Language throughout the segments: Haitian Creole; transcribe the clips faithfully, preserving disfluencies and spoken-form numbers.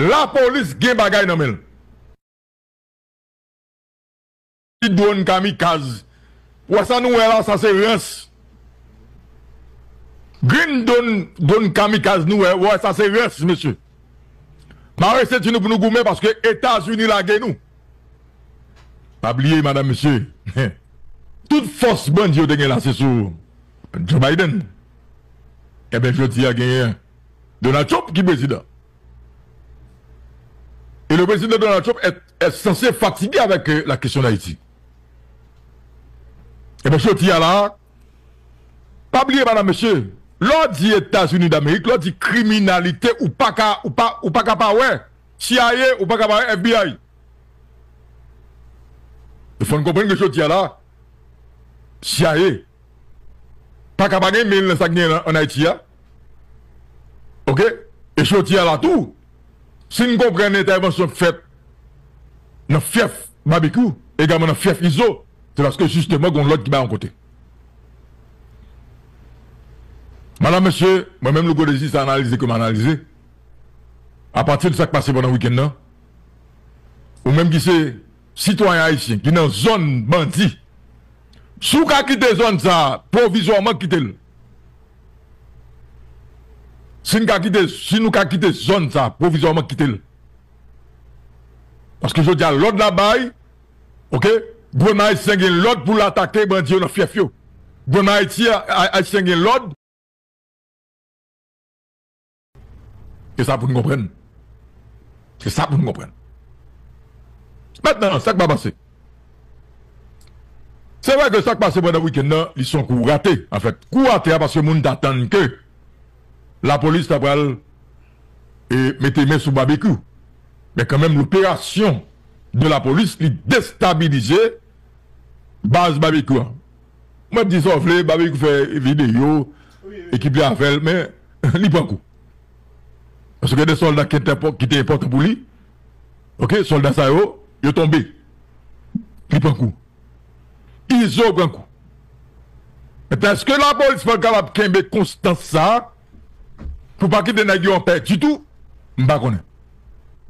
Lapolis gen bagay nan men l. Ti dwòn kamikaz. Ou wè sa nou wè la, sa se rans. Grenn dwòn, dwòn kamikaz nou wè, ou wè sa se rans, mesye. Mare senti nou pou nou goumen paske Etazini lage nou. Pa bliye, madanm, mesye. Tout fòs bandi yo te gen la, se sou Joe Biden. Ebyen, jodi a genyen Donald Trump ki prezidan. Et le président Donald Trump est, est censé fatigué avec euh, la question d'Haïti. Ebyen, jodi a la, pa bliye, madanm, mesye, lè w di Etazini Damerik, lè w di kriminalite, ou pa ka, ou pa, ou pa ka pa wè C I A, ou pa ka pa wè F B I. E fò n konprann ke jodi a la, C I A pa ka pa gen men l nan sa k gen an, an Ayiti a. Oke? E jodi a la tou, si n konprann entèvansyon k fèt nan fyèf Babekyou, egalman nan fyèf Izo, se paske jisteman gen yon lòd ki bay yon kote. Madanm, mesye, mwen menm, Louko Dezi, sa analize ke m analize, apati de sa k pase pandan wikenn nan, ou menm ki se sitwayen ayisyen ki nan zòn bandi, si w ka kite zòn sa a pwovizwaman, kite l. Si n ka kite, si nou ka kite zòn sa a pwovizwaman, kite l. Paske jodi a lòd la bay, oke? Gouvènman ayisyen gen lòd pou l atake bandi yo nan fyèf yo. Gouvènman ayiti-, a-, ayisyen gen lòd. E sa pou n konprann. Se sa pou n konprann. Mentnan, sa k pa pase? Se vre ke sa k pase pandan wikenn nan, li se yon kou rate, anfèt. Kou rate a paske moun t atann ke lapolis ta pral, e, mete men sou Babekyou. Men kanmenm, loperasyon de lapolis, li destabilize baz Babekyou an. Mwen di sa w vle, Babekyou fè videyo, ekip li avè l, men li pran kou. Paske gen de sòlda ki te enpò-, ki te enpòtan pou li. Oke, sòlda sa yo, yo tonbe. Li pran kou. Izo pran kou. Mentnan, èske lapolis pral kapab kenbe konstans sa a pou pa kite nèg yo an pè ditou? M pa konnen.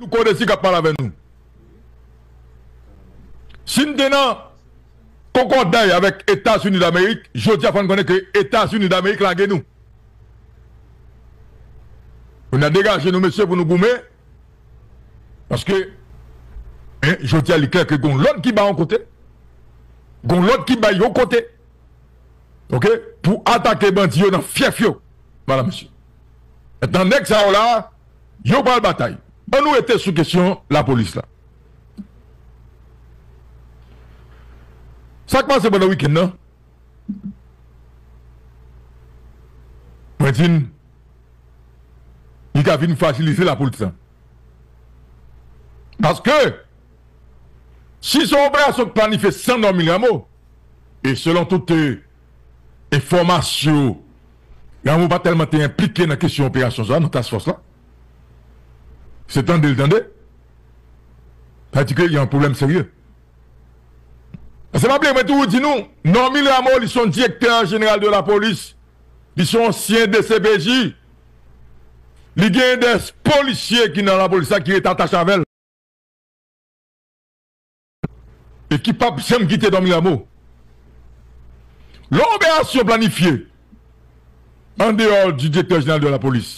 Louko Dezi k ap pale avè nou. Si n te nan konkòday avèk Etazini Damerik, jodi a fò n konnen ke Etazini Damerik lage nou. Fò n degaje nou, mesye, pou nou goumen. Paske, en, jodi a, li klè ke gon lòd ki bay yon kote, gon lòd ki bay yon kote, oke, pou atake bandi yo nan fyèf yo, madanm, mesye. Mentnan, nèg sa yo la, yo pral batay. Ann nou rete sou kesyon lapolis la. Sa k pase pandan wikenn nan, mwen di n, li ka vin frajilize lapolis la. Paske, si se yon operasyon k planifye san Normil Rameau, e selon tout, e, enfòmasyon, Rameau pa tèlman te enplike nan kesyon operasyon sa, nan task force la. Se tande l tande. Sa di ke y a yon pwoblèm serye. Paske pa bliye, mwen toujou di nou, Normil Rameau, li se yon direktè jeneral de lapolis, li se yon ansyen D C P J, li gen de polisye ki nan lapolis la ki ret atache avè l. E ki p ap janm kite Normil Rameau. Lè yon operasyon planifye andeyò di direktè jeneral de lapolis,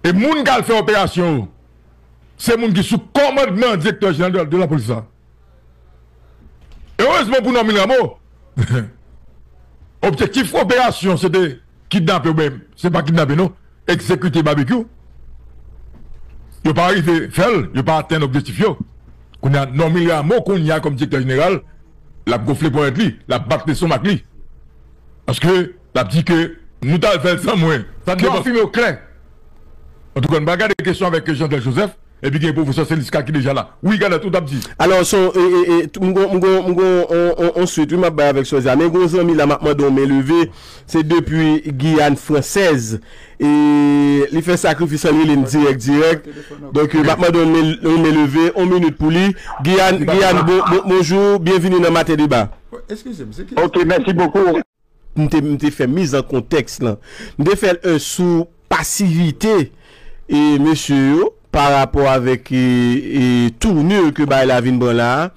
e moun k al fè operasyon yo, se moun ki sou kòmandman direktè jeneral de, de lapolis la. Erezman pou Normil Rameau, objektif operasyon se te kidnape, oubyen se pa kidnape non, egzekite Babekyou. Yo pa rive fè l, yo pa atenn objektif yo. Kounye a, Normil Rameau, kounye a, kòm direktè jeneral, l ap gonfle ponyèt li, l ap bat lestomak li. Paske l ap di ke nou t al fè l san mwen. Sa k devan fim yo klè. Antouka, n pral gade kesyon avèk Jeantel Joseph, epi gen pwofesè Celiska ki deja la. Wi, gade tout ap di. Alò, son, e, e, e, m gon, m gon, m gon on, on, on swit, wi, m ap bay avèk Sòzya. Men gon zanmi la, m ap mande yon men leve. Se depi Giyàn fransèz. E li fè sakrifis an, li rele m dirèk, dirèk. Donk, m ap mande yon men, yon men leve, yon minit pou li. Giyàn, Giyàn, bon, bon, bonjou, byenvini nan Maten Deba. Eskize m, se ki... Ok, mèsi bokou. M te, m te fè miz an kontèks lan. M te fè l, euh, sou pasivite e mesye yo pa rapò avèk e, e tournure ke bagay la vin pran la a.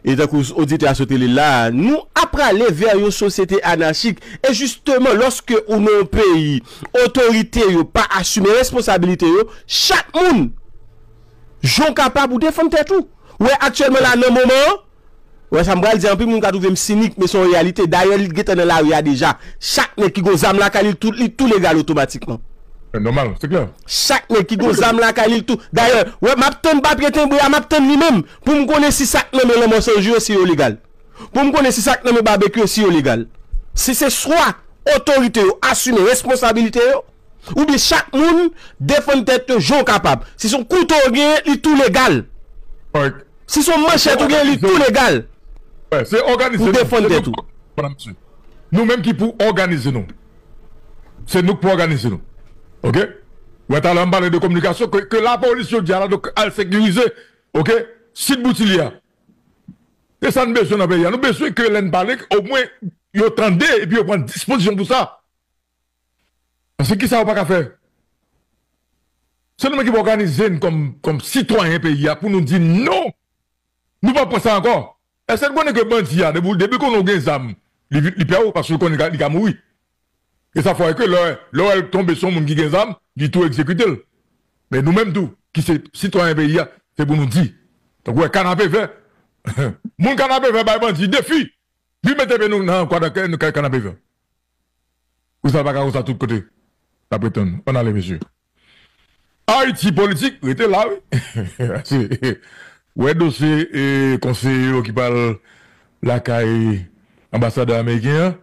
E tankou oditè a sot li la a, nou ap prale vè yon sosyete anachik. E jisteman, lòske ou nan yon peyi, otorite yo pa asime responsabilite yo, chak moun, jan w kapab ou defann tèt ou. Ou wè aktyèlman la nan moman an, ou wè sa m pral di, anpil moun ka twouve m sinik, men se yon reyalite. Dayè, li gentan nan lari a deja. Chak nèg ki gon zam lakay li, li tou, li tou legal otomatikman. Nòmal, se klè. Chak nèg ki gon zam lakay li, li tou. Dayè, wè, m ap tann papye tenbre a, m ap tann li menm. Pou m konnen si sa k nan men Lanmò San Jou yo, si yo legal. Pou m konnen si sa k nan men Babekyou yo, si yo legal. Si se swa otorite yo asime responsabilite yo, oubyen chak moun defann tèt yo jan w kapab. Si se yon kouto w genyen, li tou legal. Si se yon manchèt ou genyen, li tou legal. Pou defann tèt ou. Nou menm ki pou òganize nou. Se nou k pou òganize nou. Oke? Wè talè m pale de kominikasyon ke, ke lapolis jodi a la, donk al sekirize, oke? Sit Boutilye a. Se sa n bezwen nan peyi a. Nou bezwen ke lè n pale, omwen yo tande epi yo pran dispozisyon pou sa. Paske kisa yo pa ka fè? Se nou menm ki pou òganize n kòm, kòm sitwayen peyi a pou nou di non! Nou p ap pran sa ankò. Èske n konnen ke bandi a, depi, depi konnen w gen zam, li, li pè w paske l konnen li ka, li ka mouri. E sa fè ke lè, lè w wè l tonbe sou yon moun ki gen zam, li tou egzekite l. Men nou menm tou, ki se sitwayen peyi a, se pou nou di. Tankou wè Kanapevè, moun Kanapevè bay bandi defi, vin mete pye nou nan kwa nan kè nou kay Kanapevè. Ou sa pa ka konsa tout kote. N ap retann. Ann ale, mesye. Ayiti politik, rete la, wi. Wè dosye e, konseye yo ki pral lakay anbasadè ameriken an.